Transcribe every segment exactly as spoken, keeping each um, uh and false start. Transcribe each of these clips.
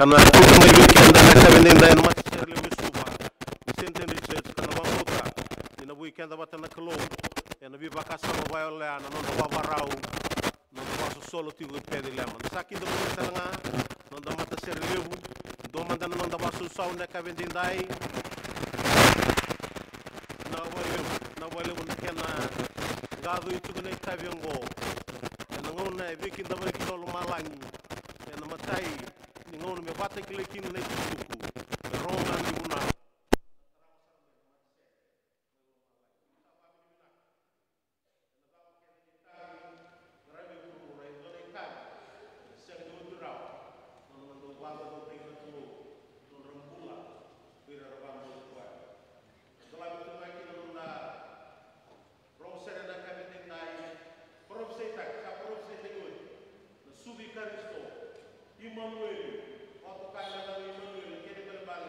Ka na kauta mai vei keda na yakavi edaidai na matasere levu e Suva, na Centenary Church, ka na vakabauta ni na vukei keda vata na Kalou ena veivakasama vakaoya na noda vavarau, noda vasosolo tiko e Peceliema. Sa kida vukei tale ga noda matasere levu. Dua mada na noda vasausau na yakavi edaidai. Na vakalevu, na vakalevu na kena qacoi tiko na itavi oqo ena gauna e veikidavaki kina o lomalagi, ena imatai ni gauna me vakatakilai kina na itukutuku. E rogo ga na ivunau. Rogo sere na yakavi edaidai, parofisaitaki, sa parofisaitaki oti na sucu i Karisito, Imanueli, o toka na yacana Imanueli, kena ibalebale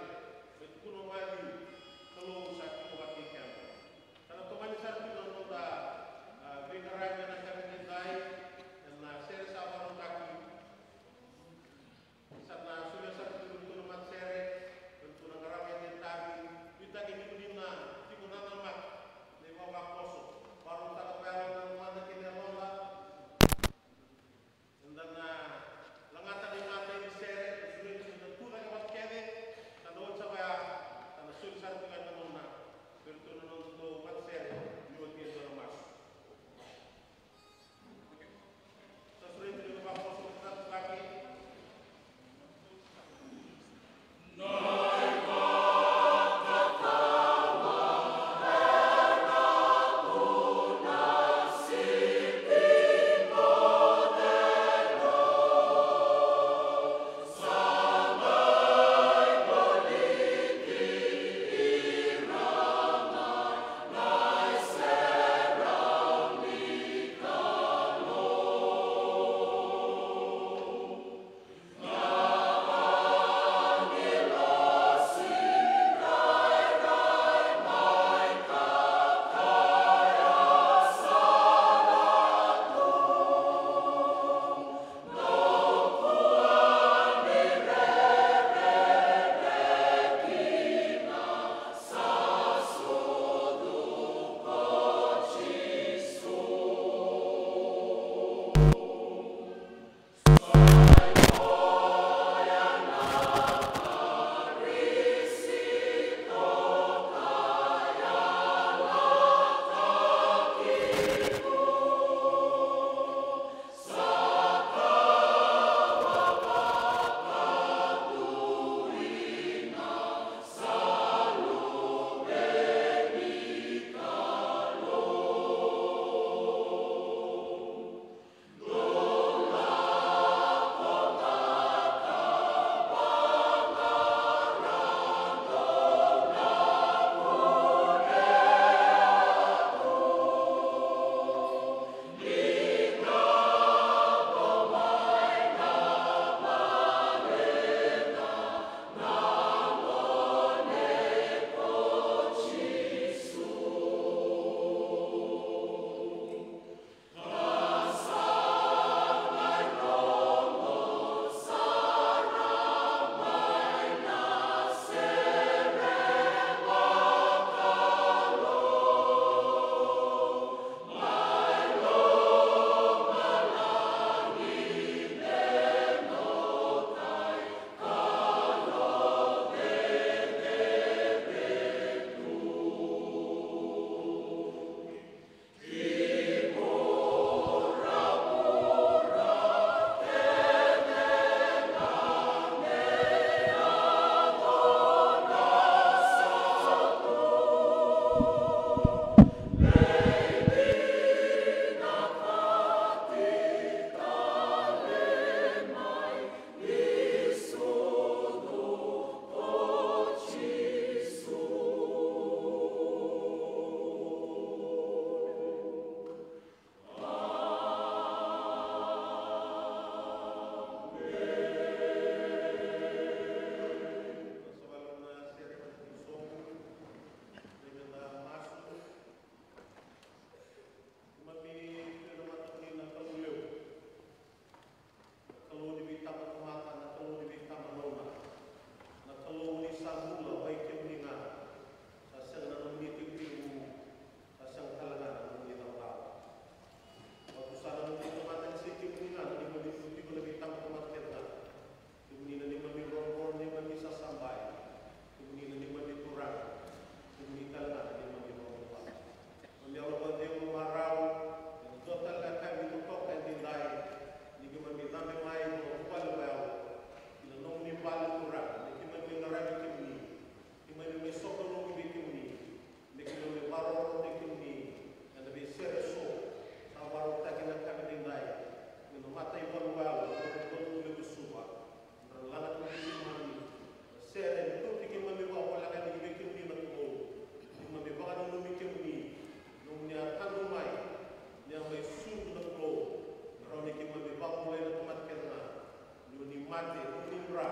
mate, ko ni bra,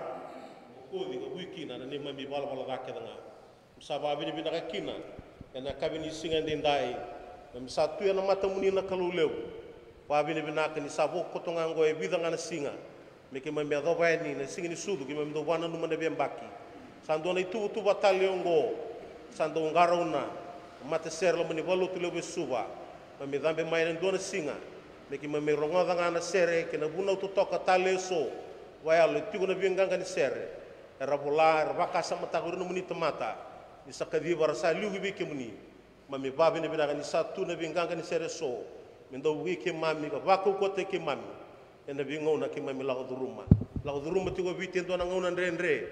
ko koci, ko vui kina na neimami valavala ca kece ga. Sa vakavinavinaka kina ena yakavi ni siga edaidai. Keimami sa tu ena matamuni na Kalou levu. Vakavinavinaka ni sa vo koto ga oqo e vica ga na siga me keimami yacova yani na siga ni sucu, keimami dau vakananuma na veiyabaki. Sa dua na ituvatuva tale oqo sa dau qarauna na matasere loma ni Valenilotu levu e Suva. Keimami cabe mai ena dua na siga me keimami rogoca ga na sere kei na vunau totoka tale eso. Vakayalo e tiko na veiqaqa ni sere era vola, era vakasamataka o ira nomuni tamata ni sa kaciva, ra sa liuci vei kemuni. Keimami vakavinavinaka ni sa tu na veiqaqa ni sere eso me dau vukei keimami ka vakaukauwataki keimami ena veigauna keimami lako curuma. Lako curuma tiko o Viti e dua na gauna dredre.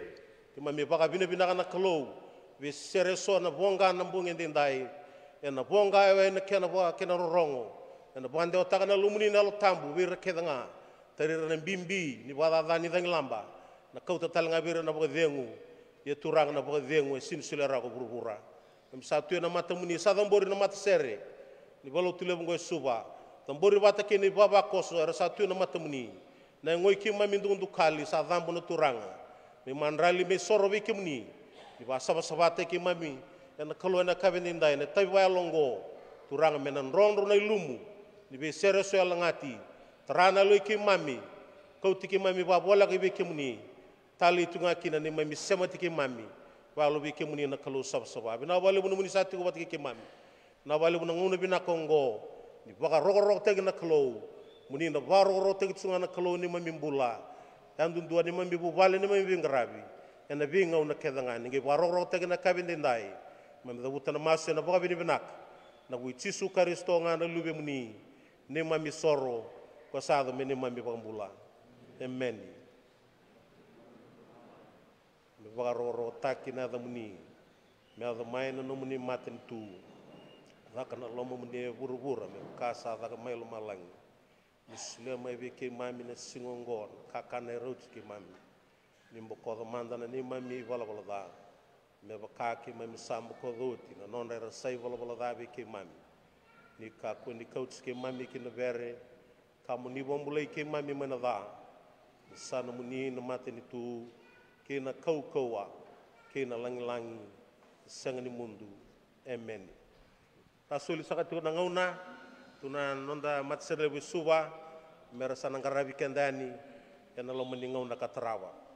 Keimami vakavinavinaka na Kalou vei sere eso ena voqa na bogi edaidai. Ena voqa oya ena kena va, kena rorogo. Ena vakadewataka na Yalomuni na Yalo Tabu vei ira kece ga. Tarai ira na bibi ni vakacaca ni cagilaba, na kauta tale ga vei ira na vakacegu. Ia Turaga, na vakacegu e sega ni solia rawa ko vuravura. Keimami sa tu ena matamuni, sa cabori na matasere ni Valenilotu levu oqo e Suva. Cabori vata kei na ivavakoso era sa tu ena matamuni. Na yago i keimami dukadukali sa cabo na Turaga. Me madrali me isoro vei kemuni. Ni vakasavasavataki keimami ena Kalou ena yakavi edaidai ena itavi vakayalo oqo. Turaga, me na drodro na ilumu ni veisere eso e lagati. Tara na yalo i keimami. Kauti keimami vakavoleka vei kemuni. Talei tu ga kina neimami semati keimami vakayalo vei kemuni na Kalou savasava. Vinaka vakalevu nomuni sa tiko vata kei keimami. Vinaka vakalevu na gauna vinaka oqo ni vakarokorokotaki na Kalou. Mo ni na vakarokorokotaki tu ga na Kalou neimami bula. Yadudua neimami vuvale, neimami veiqaravi ena veigauna kece ga. Ni qai vakarokorokotaki na yakavi edaidai. Keimami cavuta na masu ena vakavinavinaka ena vuku i Jisu Karisito ga na Luvemuni, neimami isoro, ko sa yaco me neimami iVakabula. Emeni. Me vakarokorokotaki na yacamuni. Me yaco mai na nomuni matanitu. Caka na lomamuni e vuravura me vaka sa caka mai lomalagi. Ni solia mai vei keimami ena siga oqo na kakana e rauti keimami. Ni bokoca mada na neimami ivalavala ca, me vaka keimami sa bokoca oti na nodra era sa ivalavala ca vei keimami. Ni kakua ni kauti keimami ki na vere, ka mo ni vakabulai keimami mai na ca. Ni sa nomuni na matanitu, kei na kaukauwa, kei na lagilagi, sega ni mudu. Emeni. Sa soli saka tiko na gauna, tu na noda matasere levu e Suva, me ra sa na qaravi keda yani ena loma ni gauna ka tarava.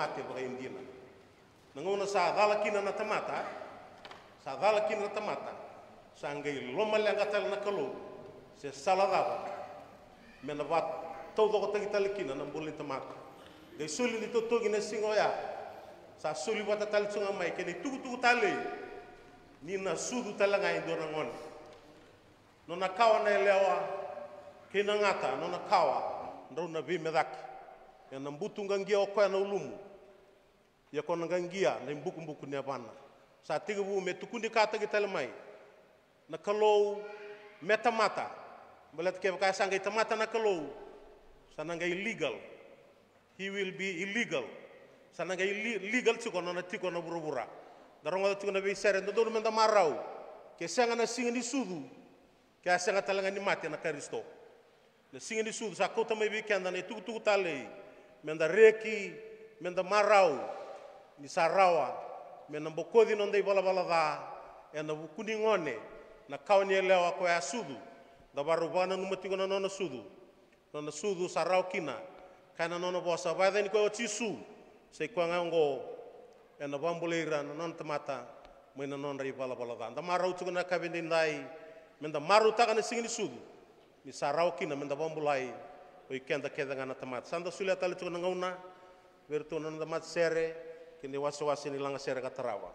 mate vakaidina. Na gauna sa cala kina na tamata, sa cala kina na tamata, sa qai lomaleqa tale na Kalou, se sala cava me na vataucokotaki tale kina na bula ni tamata. Qai soli ni totogi na siga oya, sa soli vata tale tu ga mai kei na itukutuku talei ni na sucu tale ga e dua na gone. Nona kawa na yalewa kei na gata, nona kawa drau na veimecaki. Ena butu qaqia o koya na ulumu, ia ko na qaqia na ibukubuku ni yavana. Sa tekivu me tukunikataki tale mai na Kalou me tamata. Baleta kevaka e sa qai tamata na Kalou, sa na qai legal. He will be illegal. Sa na qai li-, legal tiko na nona tiko na vuravura. Da rogoca tiko na veisere, dodonu me da marau. Ke sega na siga ni sucu, ke a sega tale ga ni mate na Karisito. Na siga ni sucu sa kauta mai vei keda na itukutuku talei, me da reki, me da marau, ni sa rawa me na bokoci noda ivalavala ca ena vuku ni gone, na kawa ni yalewa koya a sucu. Da varau vakananuma tiko na nona sucu. Nona sucu sa rawa kina, kaya na nona vosa, vakayacani koya o Jisu, sa i koya ga oqo ena vakabulai ira na nona tamata mai na nodra ivalavala ca. Da marau tiko na yakavi edaidai, me da marautaka na siga ni sucu, ni sa rawa kina me da vakabulai o i keda kece ga na tamata. Sa da solia tale tiko na gauna vei iratou na noda matasere kei na iwasewase ni lagasere ka tarava.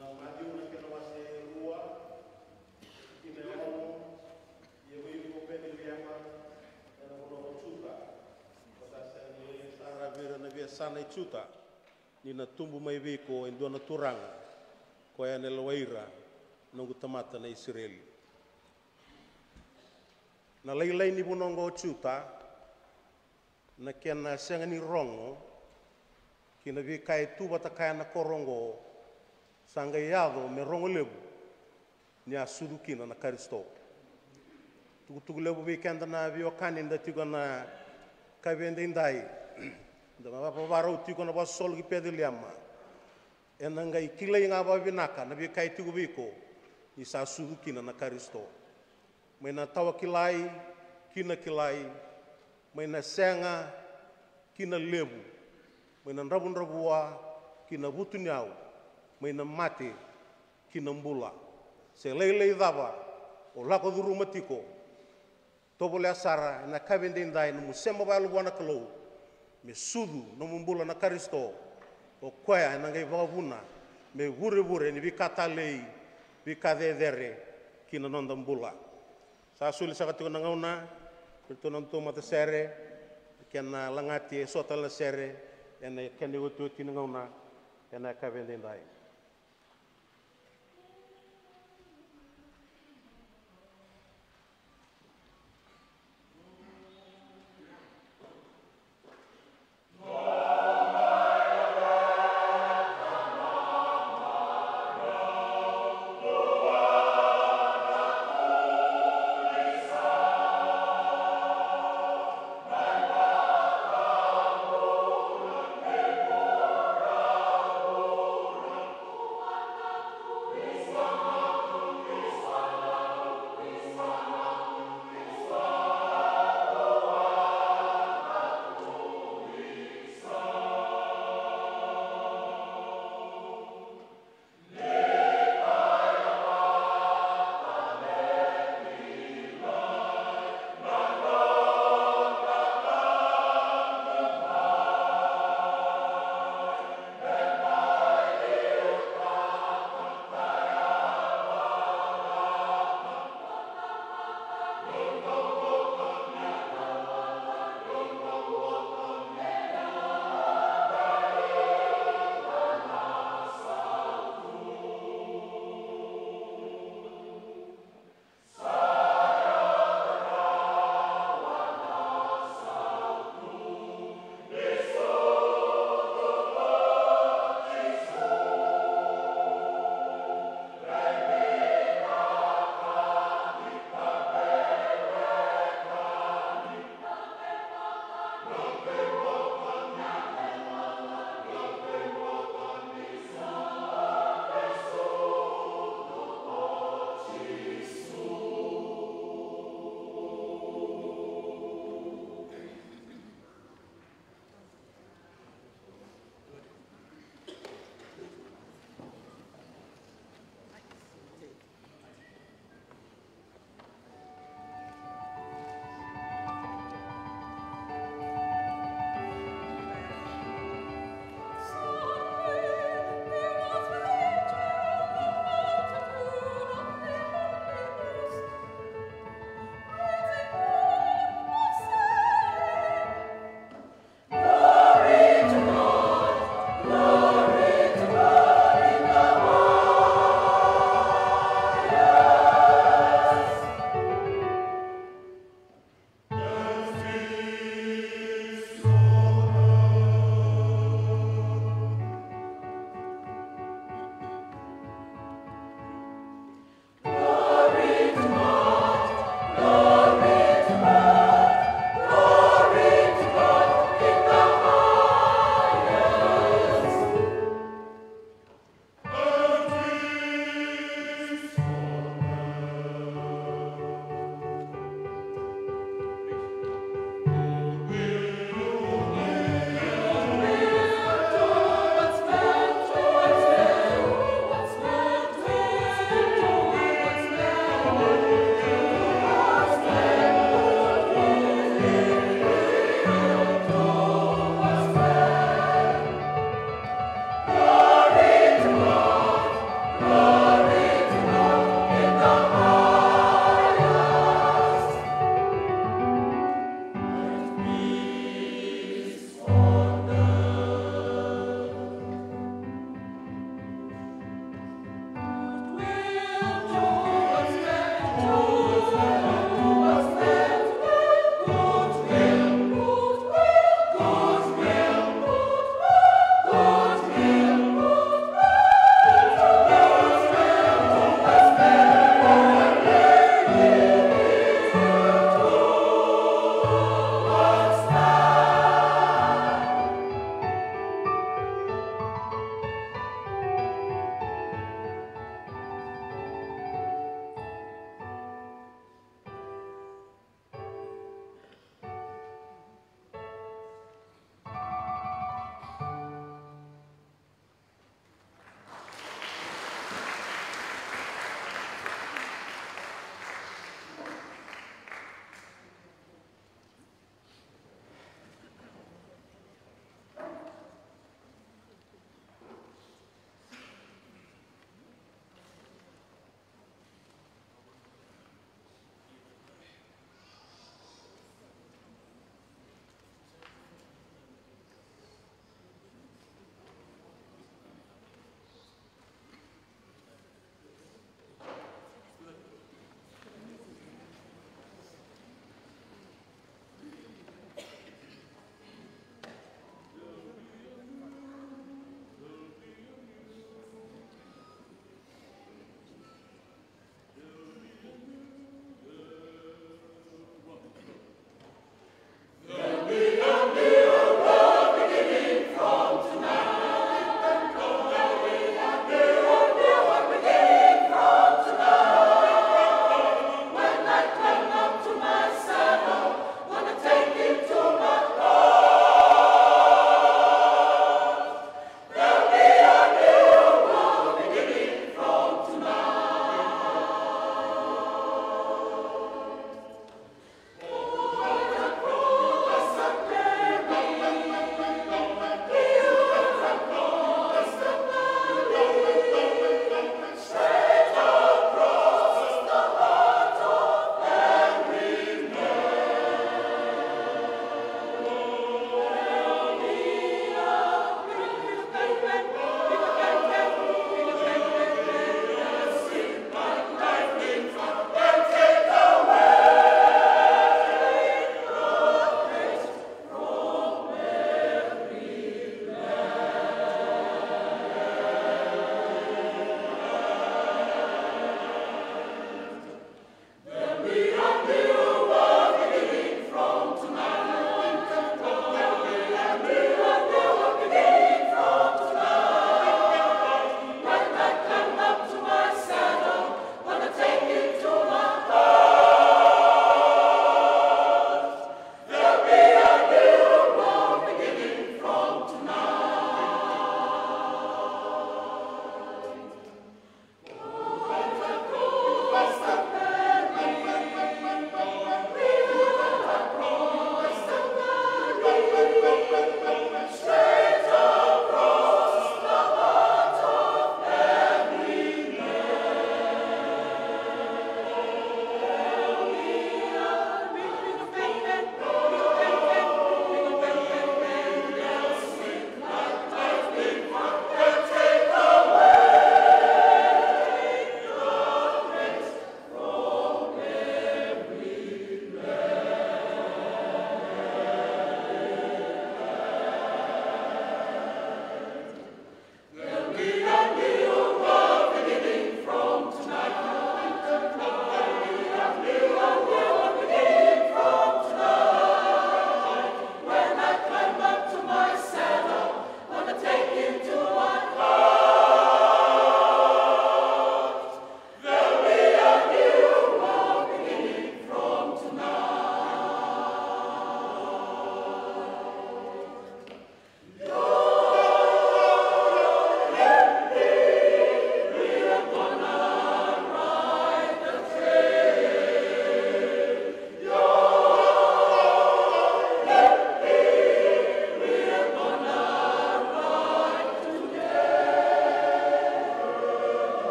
Na Maciu na kena wase rua, tikina e ono, ia vei iko Peceliema, ena vanua ko Juta, ko sa sega ni lailai sara vei ira na veiyasana e Juta, ni na tubu mai vei iko e dua na turaga, koya ena lewai ira na noqu tamata na Isireli. Na lailai ni vanua oqo o Juta, na kena sega ni rogo ki na veika e tu vata kaya na koro oqo, sa qai yaco me rogo levu ni a sucu kina na Karisito. Tukutuku levu vei keda na veiwekani da tiko ena kavi edaidai, da na vakavakarau tiko na vakasosolo ki Peceliema. Ena qai kilai ga vakavinaka na veika e tiko vei iko ni sa sucu kina na Karisito. Mai na tawa kilai ki na kilai, mai na sega ki na levu, mai na dravudravua ki na vutuniyau, mai na mate ki na bula. Se lailai cava o lako curuma tiko, tovolea sara ena kavi edaidai nomu sema vakayalo vua na Kalou, me sucu nomu bula na Karisito. O koya ena qai vakavuna me vurevure ni veika talei veika cecere ki na noda bula. Sa soli saka tiko na gauna, iratou na nodatou matasere, kena lagati eso tale na sere ena kena iotioti ni gauna ena yakavi edaidai.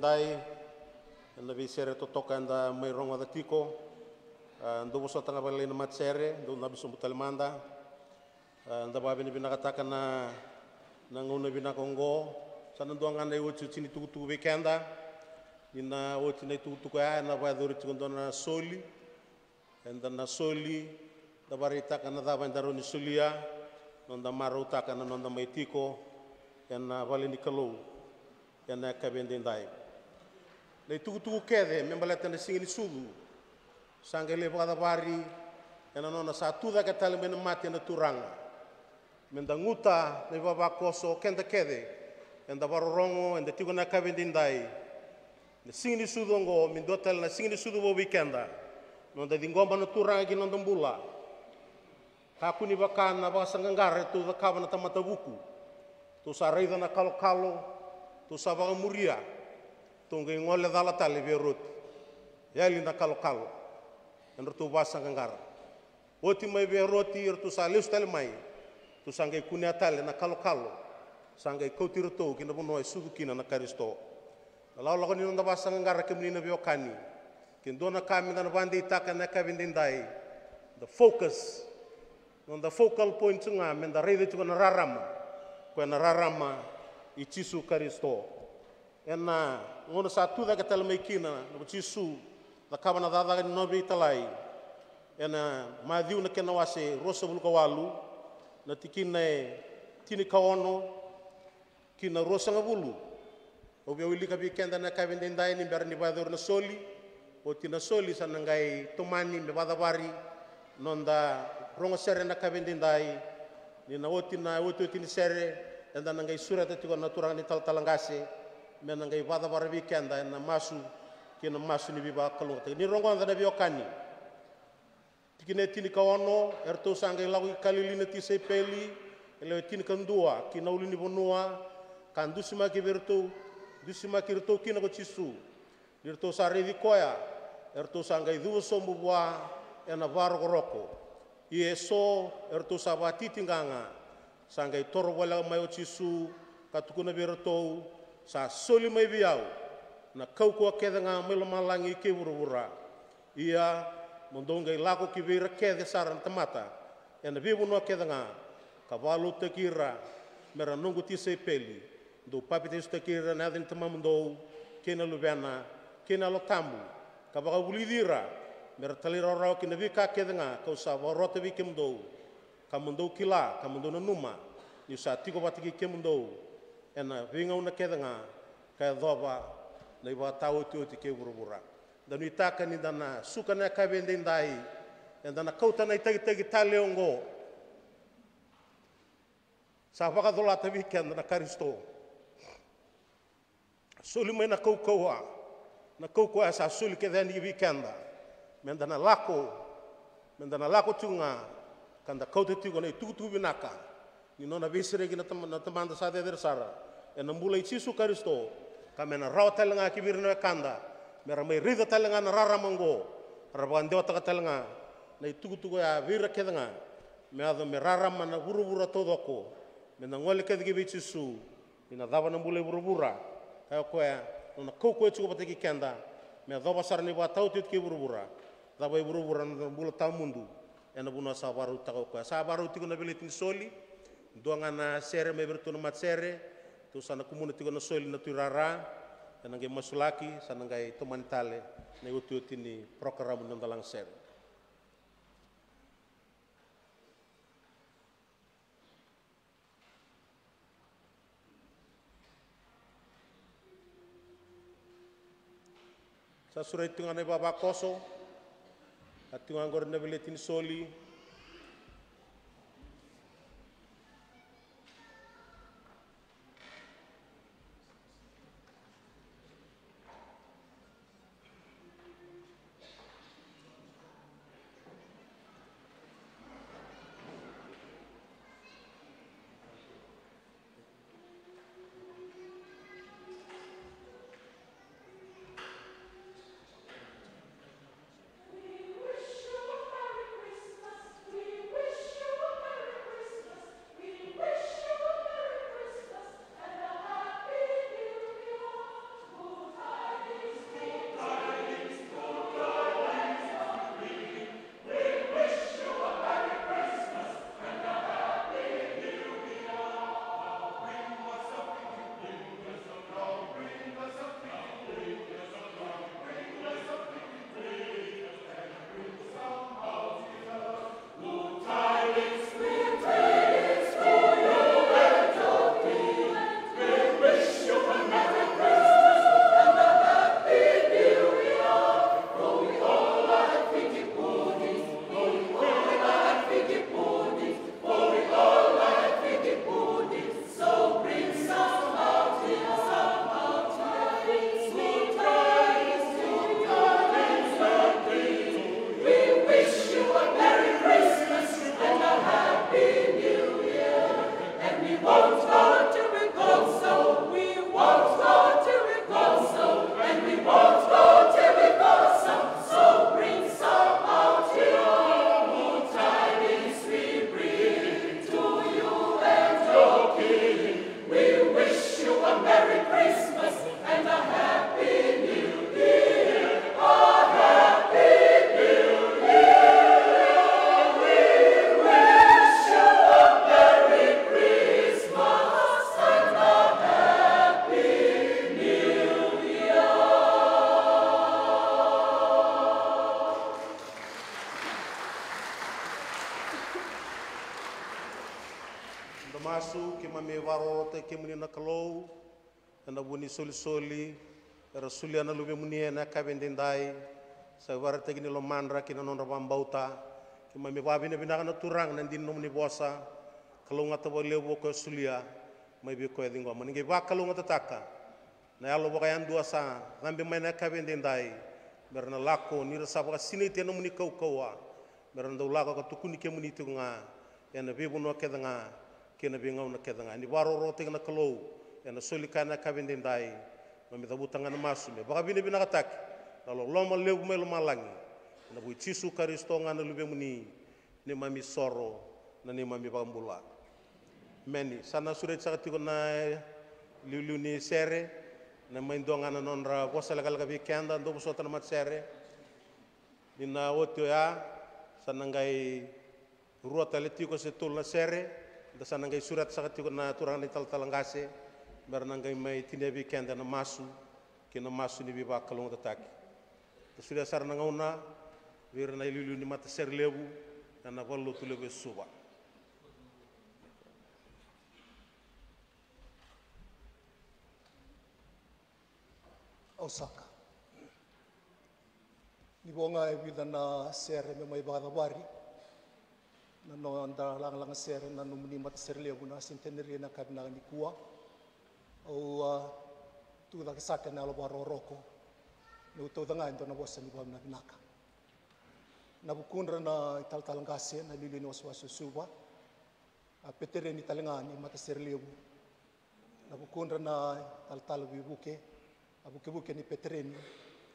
Ai, ena veisere totoka eda mai rogoca tiko. A, dou vosota ga vakalailai na matasere, dou dabe sobu tale mada. A, da vakavinavinakataka na, na gauna vinaka oqo. Sa na dua ga na iotioti ni tukutuku vei keda. Ni na oti na itukutuku ya, ena vakayacori tiko dua na soli. Eda na soli, da vakaraitaka na cava eda rawa ni solia, noda marautaka na noda mai tiko ena vale ni Kalou ena yakavi edaidai. Na itukutuku kece me baleta na Siga ni Sucu sa qai lai vakacavari ena nona sa tu cake tale mai na mate na Turaga. Meda guta na ivavakoso, keda kece eda vakarorogo, eda tiko na yakavi edaidai. Na Siga ni Sucu oqo me dua tale na Siga ni Sucu vou vei keda. Noda ciqoma na Turaga ki na noda bula. Kakua ni vaka na vakasaqaqara eratou cakava na tamata vuku. Tou sa raica na kalokalo, tou sa vakamuria, tou qai gole cala tale vei Eroti. Yali na kalokalo, edratou vakasaqaqara. Oti mai vei Eroti, eratou sa lesu tale mai. Tou sa qai kunea tale na kalokalo. Sa qai kauti iratou ki na vanua e sucu kina na Karisito. Na lakolako ni noda vakasaqaqara, kemuni na veiwekani. Ke dua na ka meda na vakadeitaka ena yakavi edaidai. The focus. Noda focal point tu ga, meda raica tiko na rarama. Koya na rarama i Jisu Karisito. Ena gauna sa tu cake tale mai kina o Jisu, cakava na cakacaka ni nona veitalai. Ena Maciu na kena wase ruasagavulu ka walu, na tikina e tinikaono ki na ruasagavulu. Au via wilika vei keda na yakavi edaidai ni bera ni vakayacori na soli. Oti na soli sa na qai tomani me vakacavari noda rogo sere na yakavi edaidai. Ni na oti na iotioti ni sere, eda na qai sureta tiko na turaga ni talatala qase me na qai vakacavara vei keda ena masu kei na masu ni veivakalougatataki. Ni rogoca na veiwekani. Tikina e tinikaono, eratou sa qai lako ki Kalili na tisaipeli, e lewe tinikadua, ki na ulunivanua, ka dusimaki vei iratou, dusimaki iratou kina ko Jisu. Ni ratou sa raici koya, eratou sa qai cuva sobu vua ena vakarokoroko. Ia eso eratou sa vakatitiqa ga, sa qai toro voleka mai o Jisu, ka tukuna vei iratou, sa soli mai vei au na kaukauwa kece ga mai lomalagi kei vuravura. Ia mo dou qai lako ki vei ira kece sara na tamata ena veivanua kece ga, ka vakalotutaki ira me ra noqu tisaipeli. Dou papitaisotaki ira ena yaca ni Tamamudou, kei na Luvena, kei na Yalo Tabu, ka vakavulici ira me ra talairawarawa ki na veika kece ga kau sa vakarota vei kemudou. Ka mo dou kila, ka mo dou nanuma, niu sa tiko vata kei kemudou ena veigauna kece ga, ka yacova na ivakataotioti kei vuravura. Da nuitaka ni da na suka na yakavi edaidai, eda na kauta na itakitaki talei oqo. Sa vakacolata vei keda na Karisito. Soli mai na kaukauwa, na kaukauwa sa soli kece yani vei keda. Meda na lako, meda na lako tiko ga, ka da kauta tiko na itukutuku vinaka ni nona veisereki na Tama-, na Tamada sa cecere sara, ena bula i Jisu Karisito, ka me na rawa tale ga ki vei ira na wekada me ra mai raica tale ga na rarama oqo, ra vakadewataka tale ga na itukutuku oya vei ira kece ga, me yaco me rarama na vuravura taucoko, me na gole kece ki vei Jisu. Ni na cava na bula i vuravura, kaya o koya, nona kaukauwa e tiko vata kei keda, me yacova sara na ivakataotioti kei vuravura. Cava i vuravura na bula tawamudu, ena vanua sa vakarautaka o koya. Sa vakarau tiko na veleti ni soli, dua ga na sere mai vei iratou na matasere, tou sa na kumuna tiko na soli na tuirara, ena qai masulaki, sa na qai tomani tale na iotioti ni porokaramu ni noda lagasere. Sa sureti tiko ga na ivavakoso, a tiko ga qori na veleti ni soli. Keimami vakarorotaki kemuni na Kalou ena vuku ni solisoli era solia na luvemuni ena yakavi edaidai. Sa vakaraitaki ni lomadra kei na nodra vakabauta. Keimami vakavinavinaka na Turaga na dina ni nomuni vosa. Kalougata vakalevu o koya solia mai vei koya e ciqoma. Ni qai vakalougatataka na yalo vakayadua sa cabe mai na yakavi edaidai, me ra na lako ni ra sa vakasinaiti ena nomuni kaukauwa, me ra na dau lako ka tukuni kemuni tiko ga ena veivanua kece ga kei na veigauna kece ga. Ni vakarorotaki na Kalou ena soli kaya na yakavi edaidai, keimami cavuta ga na masu me vakavinavinakataki na loloma levu mai lomalagi, ena vuku i Jisu Karisito ga na Luvemuni, neimami isoro, na neimami iVakabula. Emeni. Sa na sureti saka tiko na iliuliu ni sere, na mai dua ga na nodra vosa lekaleka vei keda, dou vosota na matasere. Ni na oti oya, sa na qai rua tale tiko se tolu na sere, da sa na qai sureta saka tiko na turaga na italatala qase, me ra na qai mai tinia vei keda na masu, kei na masu ni veivakalougatataki. Da solia sara na gauna vei ira na iliuliu ni matasere levu ena valenilotu levu e Suva. Au saka. Ni vo ga e vica na sere me mai vakacavari na noda lagalaga sere na nomuni matasere levu na Centenary ena yakavi vinaka nikua. Au, a, tu cake saka ena yalo vakarokoroko meu tauca ga e dua na vosa ni vakavinavinaka. Na vukudra na italatala qase na iliuliu ni wasewase o Suva, a petereni tale ga ni matasere levu. Na vukudra na italatala veivuke, a vukevuke ni petereni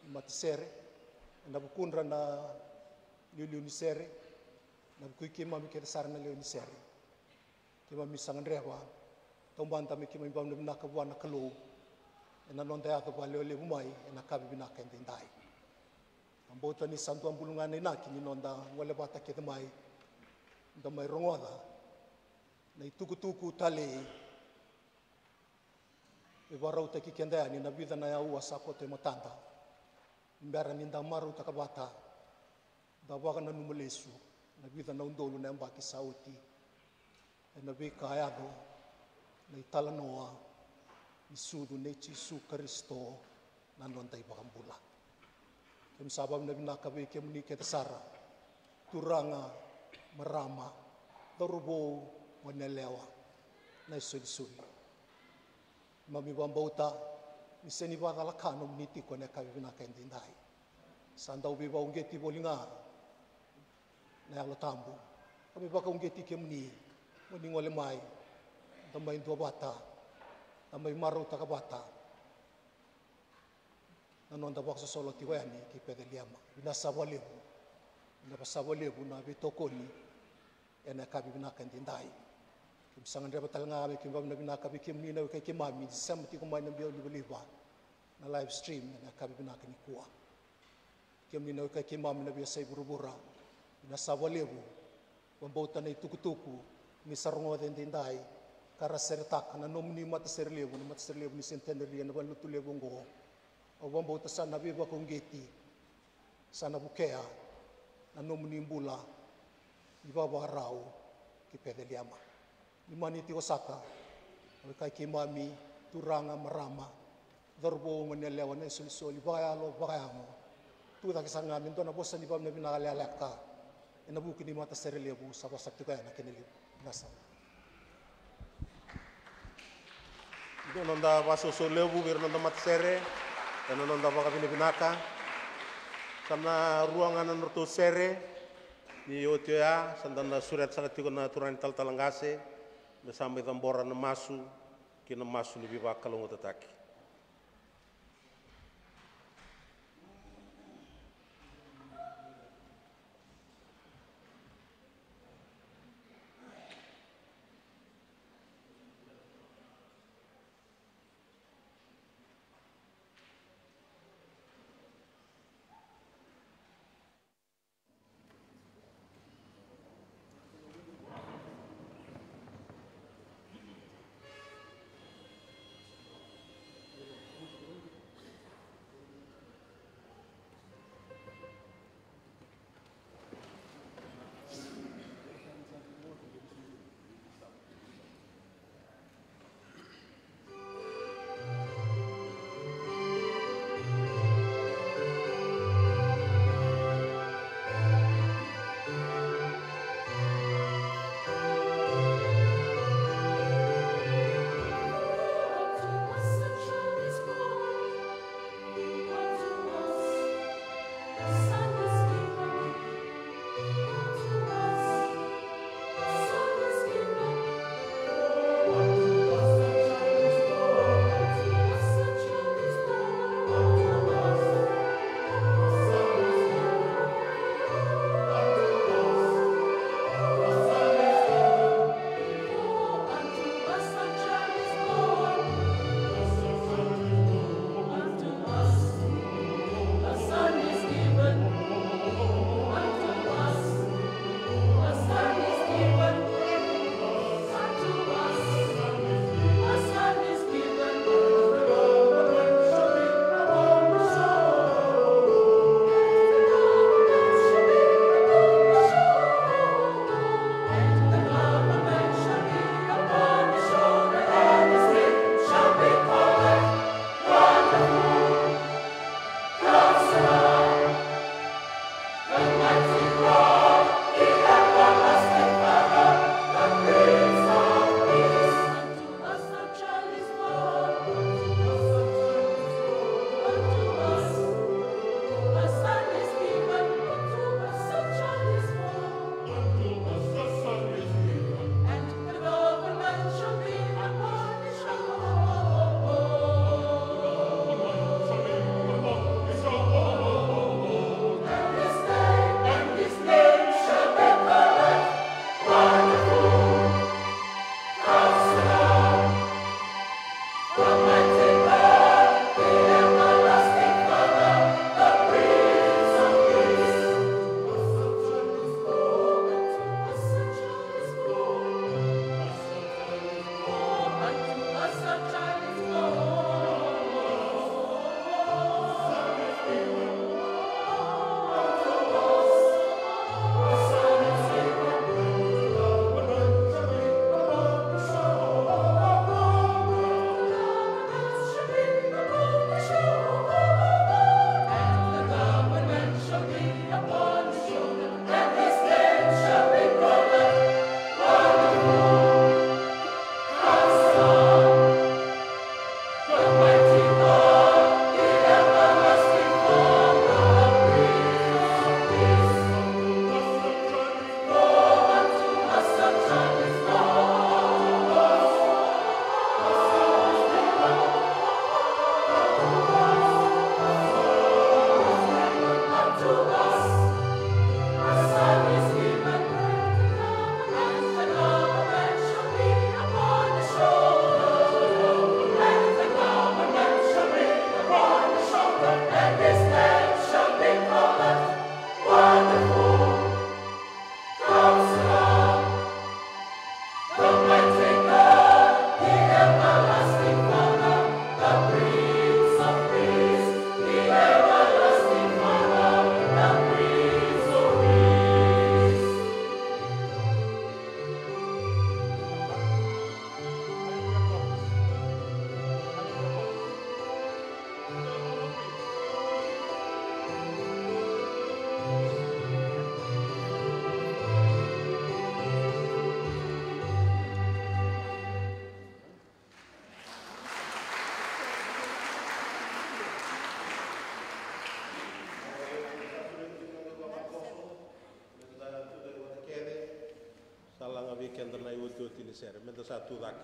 ni matasere, na vukudra na iliuliu ni sere, na vuku i keimami kece sara na lewe ni sere. Keimami sa gadreva taumada me keimami vakavinavinaka vua na Kalou ena noda yaco vakalewe levu mai ena yakavi vinaka edaidai. Au vakabauta ni sa dua bulu ga na inaki ni noda gole vata kece mai, da mai rogoca na itukutuku talei e vakarautaki keda yani na vica na aua sa koto e matada. Ni bera ni da marautaka vata, da vakananuma lesu na vica na udolu na yabaki sa oti, ena veika yaco na italanoa ni sucu nei Jisu Karisito na noda iVakabula. Keimami sa vakavinavinaka vei kemuni kece sara, turaga, marama, cauravou, goneyalewa, na isolisoli. Keimami vakabauta ni sega ni vakacalaka nomuni tiko ena yakavi vinaka edaidai. Sa dau veivakauqeti voli ga na Yalo Tabu ka mai vakauqeti kemuni mo ni gole mai, da mai duavata, da mai marautaka vata na noda vakasosolo tiko yani ki Peceliema. Vinaka saka vakalevu, vinaka saka vakalevu na veitokoni ena yakavi vinaka edaidai. Keimami sa gadreva tale ga me keimami vakavinavinaka vei kemuni na wekai keimami ni sema tiko mai na biau livaliva, na live stream, ena yakavi vinaka nikua. Kemuni na wekai keimami na veiyasai vuravura, vinaka saka vakalevu. Vakabauta na itukutuku ni sa rogoca edaidai ka ra seretaka na nomuni matasere levu, na matasere levu ni Centenary ena valenilotu levu oqo. Au vakabauta sa na veivakauqeti, sa na vukea na nomuni bula ni vakavakarau ki Peceliema. Ni mani tiko saka na wekai keimami, turaga, marama, cauravou, goneyalewa, na isolisoli, vakayalo, vakayago. Tu cake saka ga me dua na vosa ni vakavinavinaka lekaleka ena vuku ni matasere levu sa vosa tiko yani na kena liu. Vinaka saka. Dua noda vakasoso levu vei ira noda matasere ena noda vakavinavinaka. Sa na rua ga na nodratou sere. Ni oti oya, sa da na sureta saka tiko na turaga ni talatala qase me sa mai cabora na masu kei na masu ni veivakalougatataki. His name shall be called Wonderful Counselor, the Mighty God, the Everlasting Father, the Prince of Peace, the Everlasting Father, the Prince of Peace. Sa laga vei keda na iotioti ni sere, meda sa tu cake.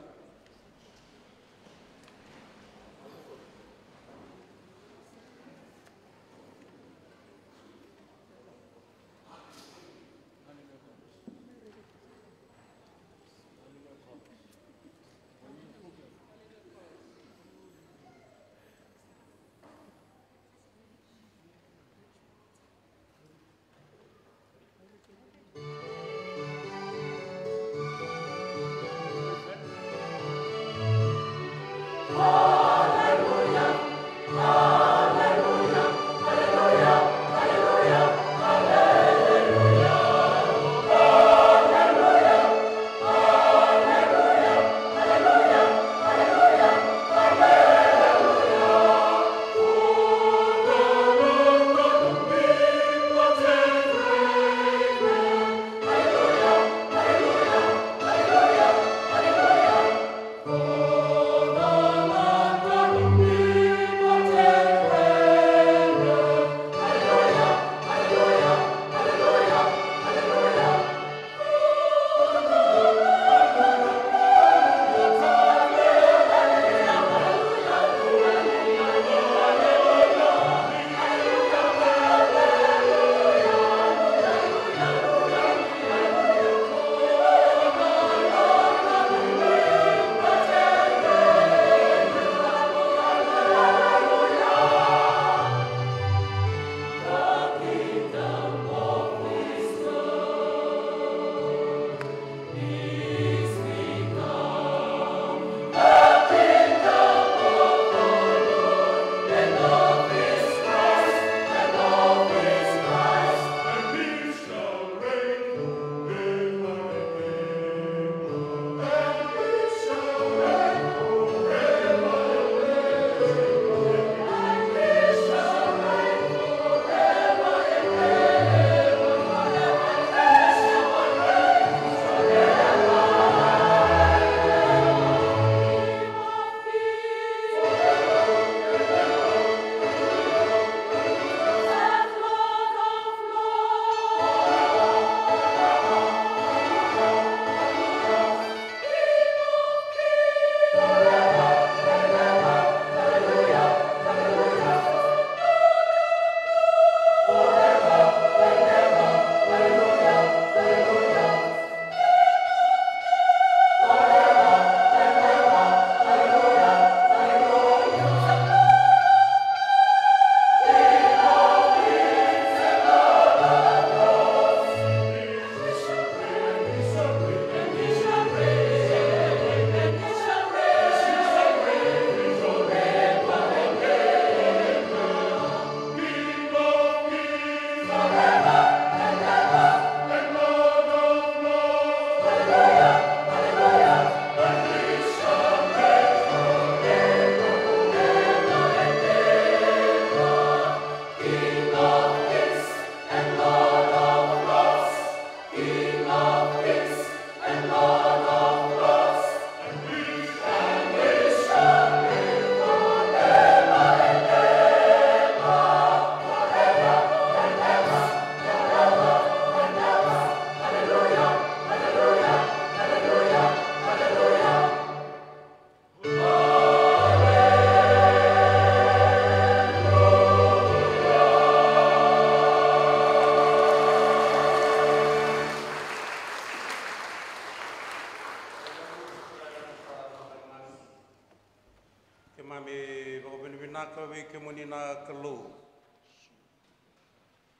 Keimami vakavinavinaka vei kemuni na Kalou.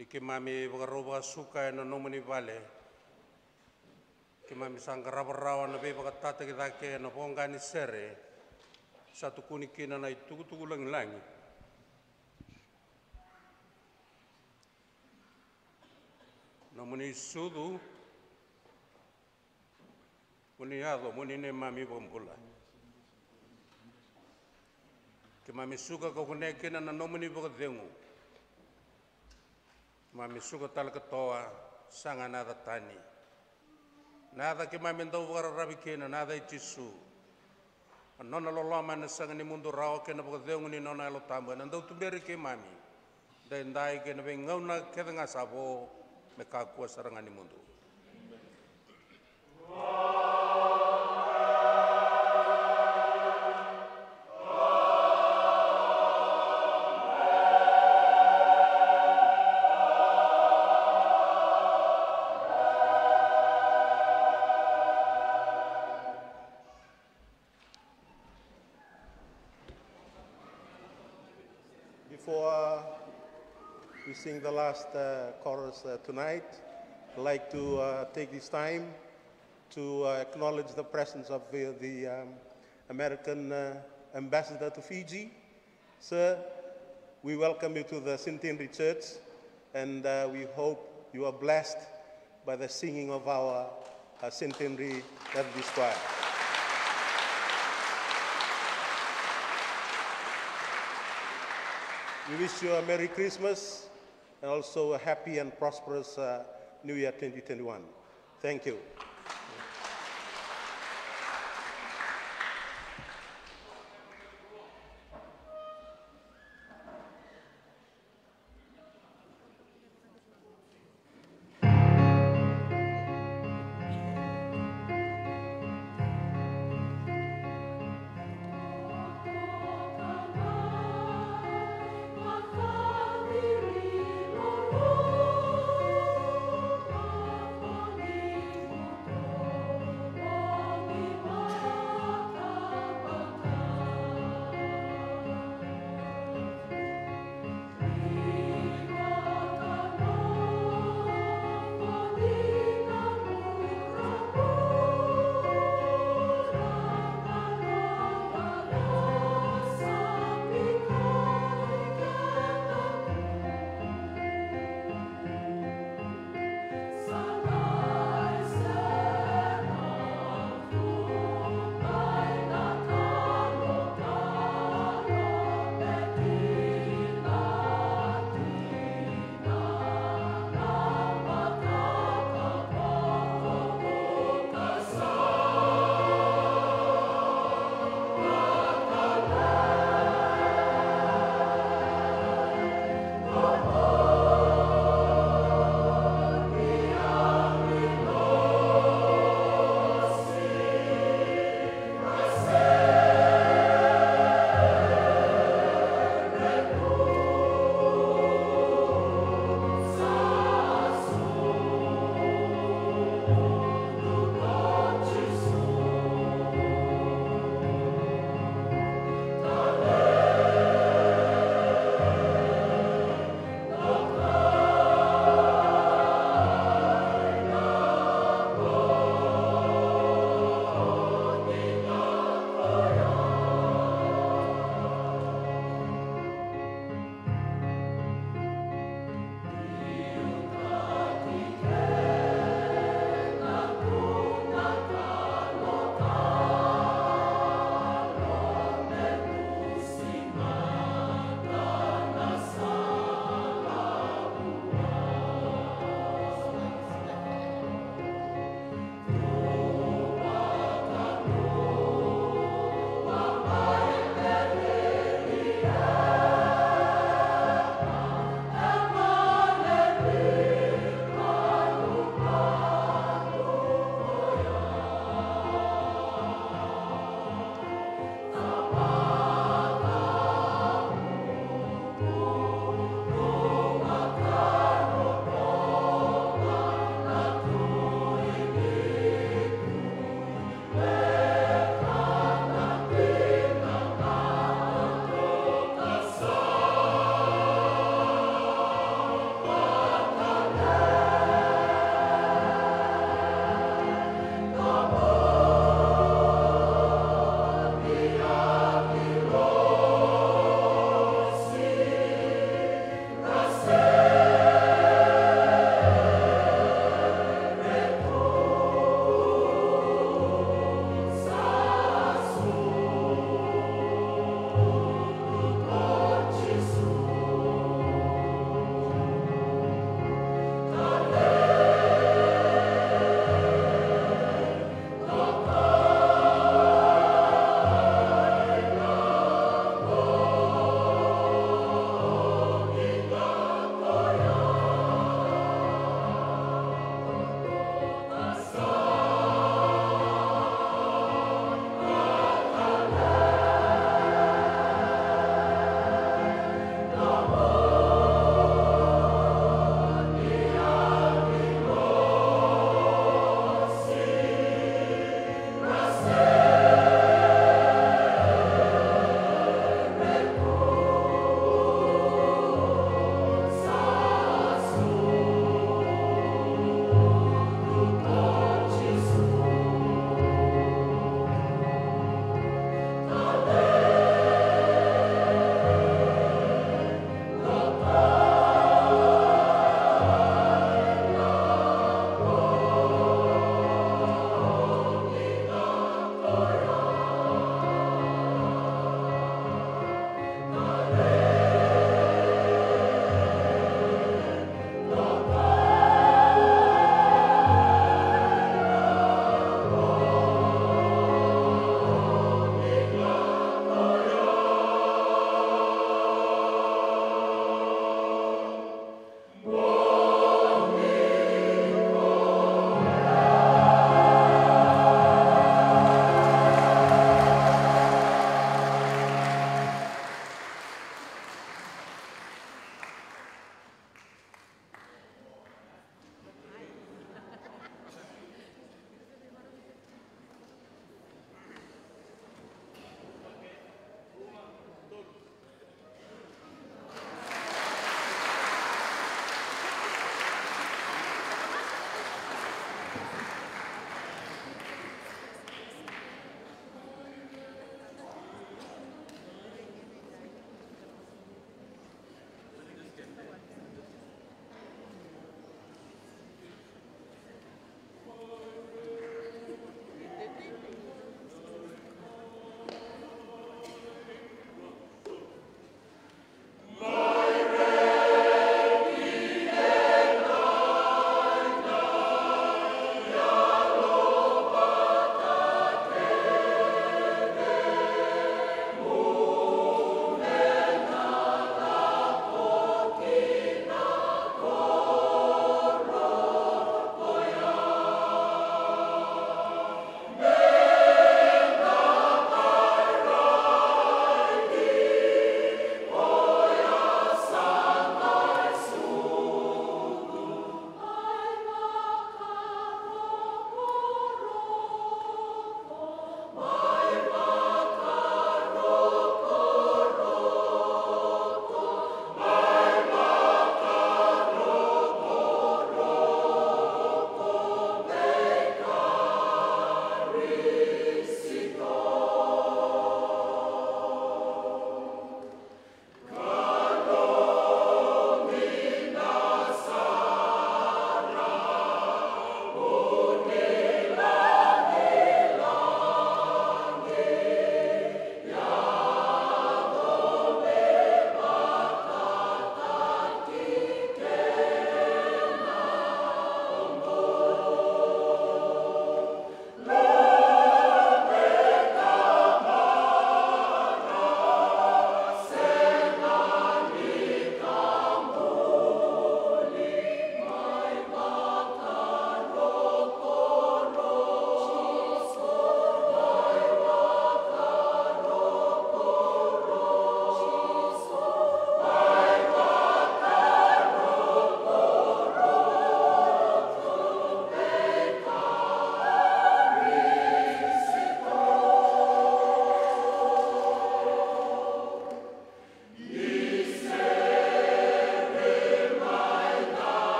Ni keimami vakarau vakasuka ena nomuni vale, keimami sa qarava rawa na veivakatataki cake ena voqa ni sere sa tukuni kina na itukutuku lagilagi. Nomuni sucu, mo ni yaco, mo ni neimami iVakabula. Keimami suka ka kunea kina na nomuni vakacegu. Keimami suka tale ka toa, saga na yaca tani. Na yaca keimami dau vakararavi kina, na yaca i Jisu. A nona loloma ena sega ni mudu rawa kei na vakacegu ni nona Yalo Tabu ena dau tuberi keimami daidai kei na veigauna kece ga sa vo me kakua sara ga ni mudu. Before, uh, we sing the last, uh, chorus, uh, tonight, I'd like to, uh, take this time to, uh, acknowledge the presence of the, the, um, American, uh, ambassador to Fiji. Sir, we welcome you to the Centenary Church, and, uh, we hope you are blessed by the singing of our, uh, Centenary Methodist Choir. We wish you a Merry Christmas and also a happy and prosperous, uh, New Year twenty twenty-one. Thank you.